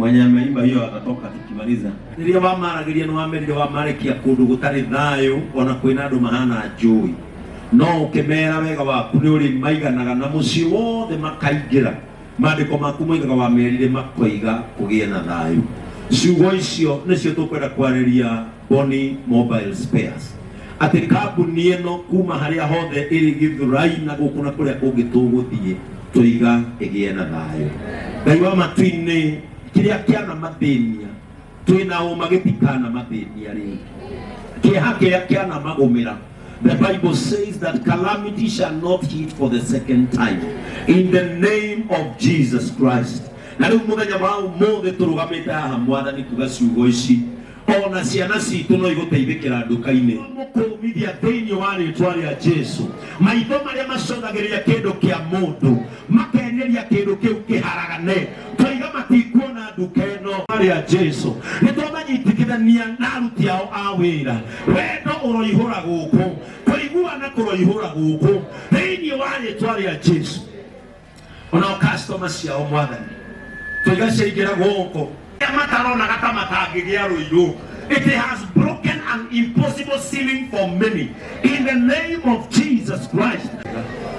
Mwenye ameimba hiyo atatoka tukimaliza. Rĩrĩa wamaragĩria nĩ wamerire wamarekia kũndũ gũtarĩ thayũ ona kwĩna andũ mahana njũĩ, no ũkĩmera wega waku nĩ ũrĩ maiganaga na mũciĩ wothe makaingĩra. Maandĩko maku moigaga wamerire makoiga kũgĩe na thayũ. Ciugo icio nĩcio tũkwenda kwarĩria Boni Mobile Spares, atĩ kambuni ĩno kuma harĩa hothe ĩrĩ Githurai na gũkũ na kũrĩa kũngĩ tũgũthiĩ tũiga ĩgĩe na thayũ. Ngai wa matu-inĩ, kĩrĩa kĩanamathĩnia twĩna ũma gĩtikana mathĩnia rĩngĩ, kĩeha kĩrĩa kĩanamagũmĩra. The Bible says that calamity shall not hit for the second time, in the name of Jesus Christ. Na rĩu mũthenya wa ũmũthĩ tũrũgamĩte haha, Mwathani, kuga ciugo ici, ona ciana citũ no igũteithĩkĩra nduka-inĩ mũkũmithia thĩinĩ wa rĩtwa rĩa Jesu. Maitho marĩa macũthagĩrĩria kĩndũ kĩa mũndũ makerirĩria kĩndũ kĩu kĩharagane, twaiga matikuona nduka ĩno rĩa Jesu. Nĩ twamanyitithania na aruti ao a wĩra. Wendo ũroihũra gũkũ, kũiguana kũroihũra gũkũ thĩinĩ wa rĩtwa rĩa Jesu. Onao customer ciao, Mwathani, twaiga ciaingĩra gũkũ arĩa mataronaga ta matangĩgĩa rũirũ. It has broken an impossible ceiling for many, in the name of Jesus Christ.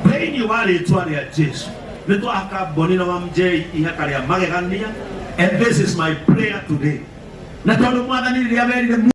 Thĩinĩ wa rĩtwa rĩa Jesu nĩ twahaka Boni na Wamjei ihaka rĩa magegania, and this is my prayer today. Na tondũ, Mwathani, rĩrĩa werire